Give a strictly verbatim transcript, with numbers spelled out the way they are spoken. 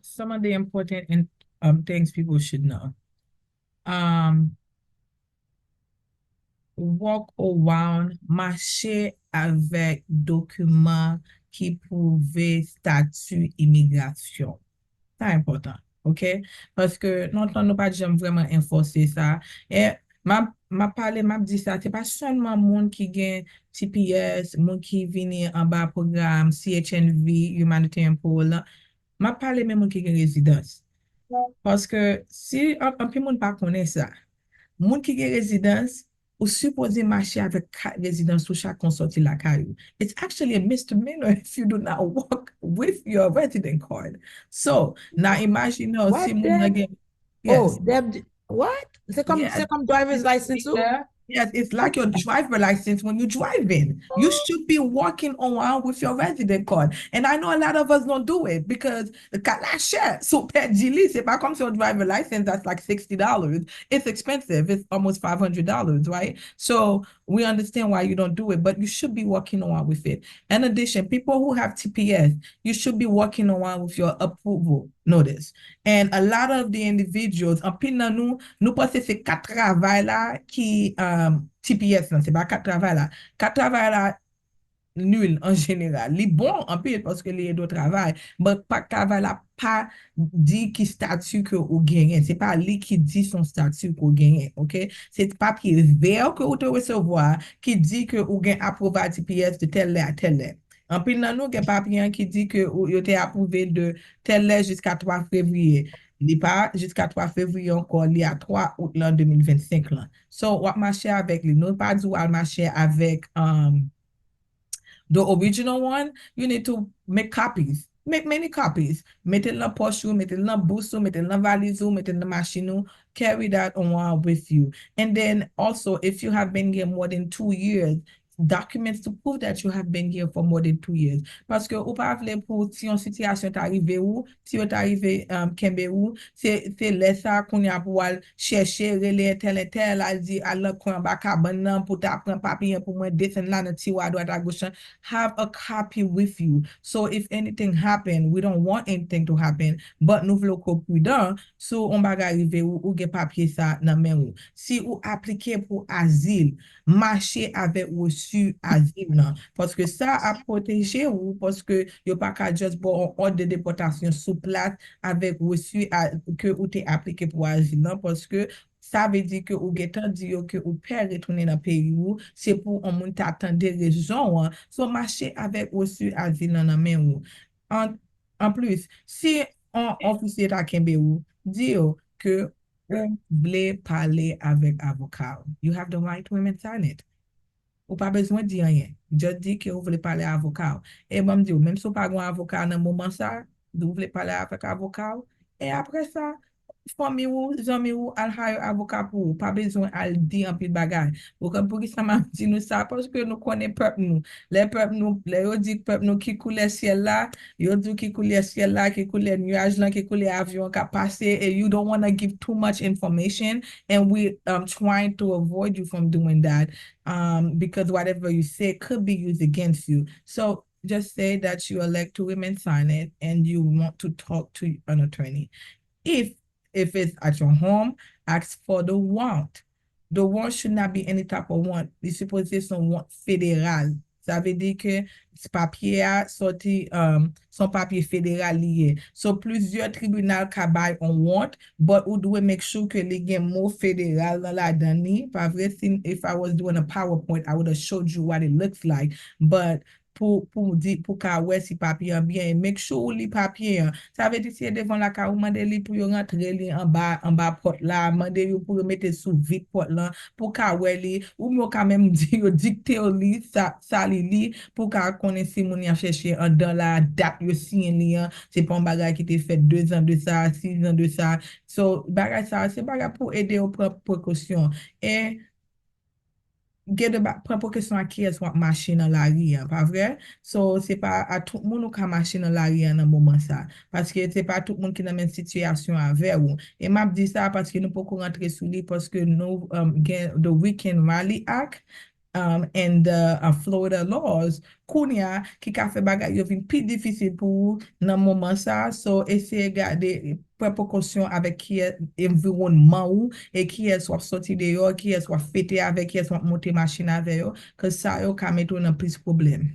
Some of the important and um, things people should know. Um, walk around, mache avèk dokiman ki pwouve stati imigrasyon. Sa enpòtan, ok? Paske lontan nou pa t janm vrèman enfòse sa. E m ap, m ap pale, m ap di sa, se pa sèlman moun ki gen T P S, moun ki vini anba pwogram C H N V, Humanitarian Parole la. M ap pale menm moun ki gen rezidans. Paske si an- anpil moun pa konnen sa, moun ki gen rezidans, ou sipoze mache avèk kat rezidans ou chak kon sòti lakay ou. It's actually a misdemeanor if you do not walk with your resident card. So, now imagine si moun nan gen... Oh, Deb, what? Se kòm se kòm driver's license ou? Yes, it's like your driver license when you driving. You should be walking around with your resident card. And I know a lot of us don't do it because kat la chè. So pèdi li, se pa kòm se yon driver license that's like sixty dollars. It's expensive. It's almost five hundred dollars, right? So we understand why you don't do it, but you should be walking around with it. In addition, people who have T P S, you should be walking around with your approval notice. And a lot of the individuals, anpil nan nou, nou panse se kat travay la ki um, T P S lan, se pa kat travay la. Kat travay la nil an jeneral. Li bon anpil paske li ede w travay, but kat travay la pa di ki stati ke ou genyen. Se pa li ki di se yon stati ke w genyen, ok? Se papye vè ke ou te resevwa ki di ke ou gen apwouval T P S de tèl lè a tèl lè. Anpil nan nou gen papye an ki di ke ou- yo te apwouve de tèl lè jiska twa fevriye. Li pa jiska twa fevriye ankò, li a twa out lan de mil vennsenk lan. So, w ap mache avèk li. Nou pa di w al mache avèk um, the original one. You need to make copies. Make many copies. Mete l nan pòch ou, mete l nan bous ou, mete l nan valiz ou, mete l nan machin ou. Carry that around with you. And then also, if you have been here more than two years, documents to prove that you have been here for more than two years. Paske ou pa vle pou si yon sitiyasyon ta rive ou, si yo ta rive um, kenbe ou, se se lè sa kounye a pou w al chèche, rele entèl entèl, al di al nan kwen anba kabann nan pou ta pran papye pou mwen, desann la nan tiwa adwat agoch lan. Have a copy with you. So if anything happen, we don't want anything to happen, but nou vle w ko pridan, si yon bagay rive ou, ou gen papye sa nan men ou. Si ou aplike pou azil, mache avèk resi azil lan. Paske sa ap pwoteje ou, paske yo pa ka just ba w yon òd de depòtasyon sou plas avèk resi ke ou te aplike pou azil lan, paske sa vle di ke ou gentan di yo ke ou pè retounen nan peyi ou, se pou yon moun ta tande rezon an. So mache avèk resi azil lan nan men ou. An, anplis, si yon ofisye ta kenbe ou, di yo ke ou vle pale avèk avoka ou. You have the right to remain silent. Ou pa bezwen di anyen. Just di ke ou vle pale avoka ou. E ban m di w, menm si w pa gen avoka nan moman sa, di w vle pale avèk avoka ou. E apre sa, fanmi ou, zanmi ou, al hire avoka pou ou. Pa bezwen al di anpil bagay. Ou konn poukisa m ap di nou sa? Paske nou konnen pèp nou. Lè pèp nou, lè yo di pèp nou ki koulè syèl la, yo di w ki koulè syèl la, ki koulè nyaj lan, ki koulè avyon an k ap pase, and you don't want to give too much information, and we um trying to avoid you from doing that, um because whatever you say could be used against you. So just say that you elect to remain silent and you want to talk to an attorney. If if it's at your home, ask for the warrant. The warrant should not be any type of warrant. Li sipoze se yon warrant federal. Sa vle di ke papye a sòti, um, se yon papye federal li ye. So plizyè tribinal ka bay yon warrant, but ou dwe make sure ke li gen mo federal lan ladan li. Pa vre, si if I was doing a PowerPoint, I would have showed you what it looks like. But pou pou di pou ka wè si papye an byen, e make sure ou li papye an. Sa vle di si e devan lakay ou, mande li pou yo rantre li anba anba pòt la, mande yo pou yo mete sou vit pòt lan pou ka wè li, oubyen ou ka menm di yo dikte yo li sa sa li li pou ka konnen si moun y ap chèche anndan la, dat yo siyen li an, se pa yon bagay ki te fèt dezan de sa, sizan de sa. So bagay sa se bagay pou ede yo pran prekosyon. E gen de ba- pran prekosyon ak kiyès w ap mache nan lari an, pa vre? So se pa a tout moun ou ka mache nan lari an nan moman sa, paske se pa tout moun ki nan menm sitiyasyon avè ou. E m ap di sa paske nou poko rantre sou li, paske nou um, gen the Weekend Rally Act. um, and the uh, Florida laws, kounye a, ki ka fè bagay yo vin pi difisil pou ou nan moman sa. So, eseye gade, pran prekosyon avèk kiyès, enviwònman ou, e kiyès w ap sòti deyò, kiyès w ap fete avèk, kiyès w ap monte machin avè yo, cause sa yo ka mete w nan plis pwoblèm.